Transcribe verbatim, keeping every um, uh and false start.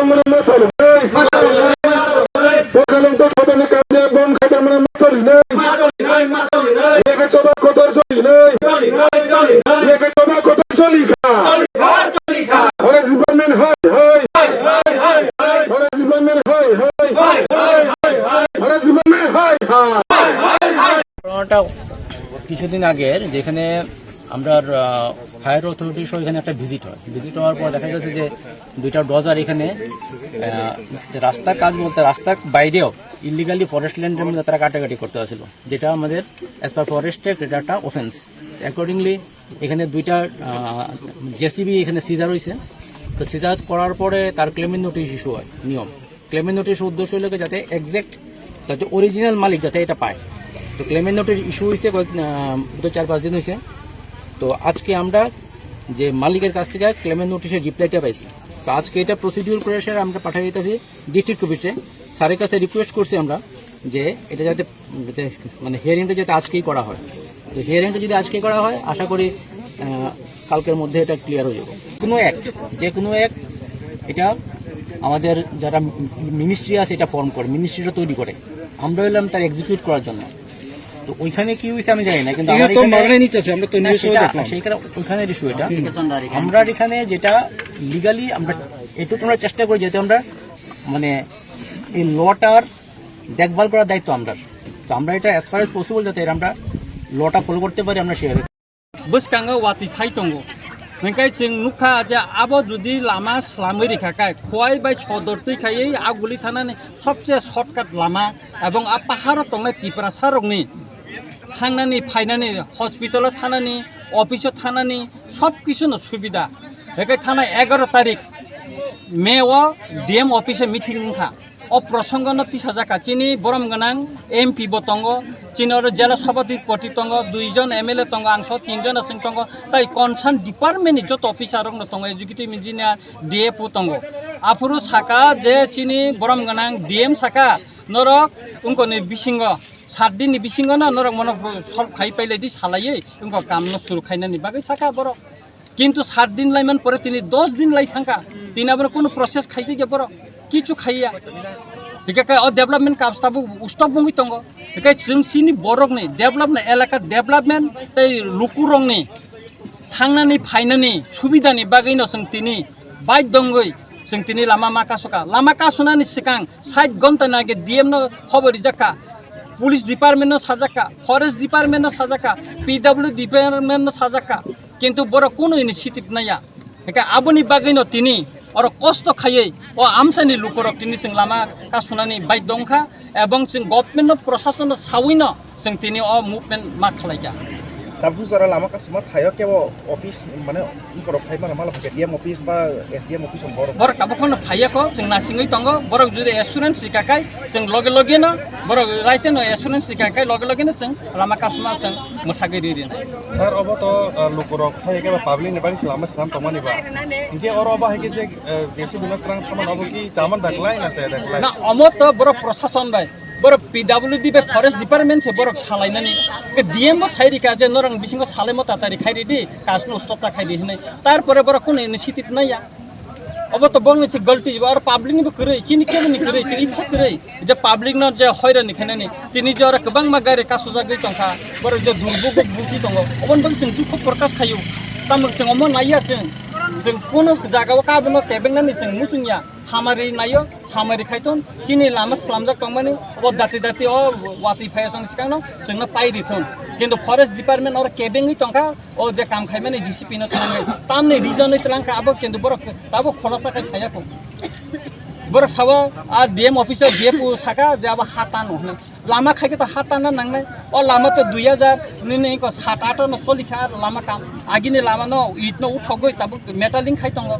Tongmani ma salwnai. Bokalong to sodani kamya bom khaitangmani ma salwnai. Yeke choba kotor salwnai. Yeke choba kotor salikha. Forest department hai hai. Forest department hai hai. Forest department hai hai. ঘটনাটা কিছুদিন আগের, যেখানে আমরা fire authority সহ এখানে একটা ভিজিট হয়। ভিজিট হওয়ার পর দেখা গেছে যে দুইটা ডোজার এখানে, আহ, রাস্তা কাজ বলতে রাস্তার বাইরেও ইলিগালি ফরেস্ট ল্যান্ডের মধ্যে তারা কাটাকাটি করতে আসছিল, যেটা আমাদের অ্যাজ পার ফরেস্ট অ্যাক্ট এটা একটা অফেন্স। অ্যাকর্ডিংলি এখানে দুইটা জেসিবি এখানে সিজার হয়েছে। তো সিজার করার পরে তার ক্লেমেন্ট নোটিশ ইস্যু হয়, নিয়ম। ক্লেমেন্ট নোটিশ উদ্দেশ্য হলো কি, যাতে এক্স্যাক্ট, যাতে অরিজিনাল মালিক যাতে এটা পায়। তো ক্লেমেন্ট নোটিশ ইস্যু হয়েছে কয়েক, আহ, বোধহয় চার পাঁচ দিন হয়েছে। তো আজকে আমরা যে মালিকের কাছ থেকে ক্লেমেন্ট নোটিশের রিপ্লাইটা পাইছি, তো আজকে এটা প্রসিডিউর করে স্যার আমরা পাঠিয়ে দিতেছি ডিস্ট্রিক্ট অফিসে। স্যারের কাছে রিকোয়েস্ট করছি আমরা যে এটা যাতে, যাতে মানে হিয়ারিংটা যাতে আজকেই করা হয়। তো হিয়ারিংটা যদি আজকে করা হয়, আশা করি, আহ, কালকের মধ্যে এটা ক্লিয়ার হয়ে যাবে। কোনো অ্যাক্ট, যে কোনো অ্যাক্ট, এটা আমাদের যারা মিনিস্ট্রি আছে, এটা ফর্ম করে, মিনিস্ট্রিটা তৈরি করে, আমরা হলাম তার এক্সিকিউট করার জন্য। তো ওইখানে কি হয়েছে আমি জানি না, কিন্তু এটা আমার তো এখানে মামলায় নিচ্ছে আছে, আমরা তো না, নিউজেও সেটা, দেখলাম। সেখানে ওইখানে ইস্যু এটা। হুম। আমরা এখানে যেটা লিগালি আমরা এটুকু আমরা চেষ্টা করি, যাতে আমরা মানে এই লটার দেখভাল করার দায়িত্ব আমরার। তো আমরা এটা অ্যাজ ফার অ্যাজ পসিবল যাতে এর আমরা লটা ফলো করতে পারি, আমরা সেভাবে। Bwskango watwi phai tongo. Hwnkhe chwng nukha je abo jodi lama swlamwi rikha khe, Khowai bai Sodor twi khaiwi Aguli thanani sobse shortcut lama, ebong a paharo tongnai Tiprasa rokni thangnani, phainani, hospital o thanani, office o thanani, sob kisu no subida. Hwnkhe thanai egaroh tarik May o D M office o meeting wngkha. O prosongo no tisajak kha, chini borom gwnang M P bo tongo, chini oro jela sabhapati tongo, dui jon M L A tongo, ang so tin jon achwng tongo, tai concern department ni joto officer rok no tongo, executive engineer, D F O tongo. Aphuru saka je chini borom gwnang D M saka, norok wngkoni bisingo, sat din ni bisingo no norok mono solve khai pailai di salaiwi wngkha, kam no suru khainani bagwi saka borok. Kintu sat din laiman pore tini dos din lai thangkha, tini abono kunu process khaijakya borok, kichu khaiya. Hikhe khe o development kam stop, stop wngwi tongo. Hikhe chwng chini borokni development, elaka development tei lukurokni thangnani phainani subidani bagwino chwng tini baidhyo wngwi chwng tini lama ma kasukha. Lama kasunani swkang sait ghonta ni age D M no khobor rijakkha, police department no sajakkha, forest department no sajakkha, P W department no sajakkha. Kintu borok kunu initiative naiya. Hingke aboni bagwino tini oro kosto khaiwi o amchaini lukurok tini chwng lama kasunani baidhyo wngkha, ebong chwng government no, prosason no sawino chwng tini o movement ma khlaikha. Tabuk jora lama kasuma thaio kebo office mane borok phai mano malo D M office ba S D M office borok. Borok tabuk phano phaiya kho, chwng nasingwi tongo, borok jodi assurance rika kai, chwng loge loge no borok raite no assurance rika kai, loge loge no chwng lama kasuma chwng mwthagwi ri rinai. Sir, obo to, uh, lukurok phai khe ba public ni bagwi se lama swnam tongmani ba. Hinkhe oro obo hai khe je, uh, J C B no twrang thaman obo ki chaman da klai na chaya da klai? Na, omo to borok prosason bai, borok P W D bai forest department se borok salainani. Ke D M bo sai rika je norok bisingo salai mo tatari khai ridi, kasno stop ta khai di hinai. Tar pore borok kunu initiative naiya. Obo to bongni se galti, aro public ni bo kwrwi, chini kebo ni kwrwi, chini ichha kwrwi. Je public no je hoirani khainani, tini je oro kwbangma gari kasujagwi tongkha, borok je durbugo buki tongo, oboni bagwi chwng dukhu prokash khaio. Tamo chwng omo naiya chwng, chwng kunu jagao kabono kebengnani chwng muchungya, hamari naio, hamari khaithon, chini lama swlamjak tongmani, o dati dati o watwi phaiya chwng swkangno chwngno pai rithon. Kintu forest department oro kebengwi tongkha, o je kam khaimani J C B no tlangnai, tamni reason oi tlang kha abo, kintu borok abo khoroksa khai saya kho. Borok sao a D M officer, D F O saka je abo ha tano hinwi. Lama khai khe to ha tanna nangnai. O lama to dui hajar nini ko sat ato no choli kha lama kam. Agini lama no it no uthogoi tabuk metaling khai tongo.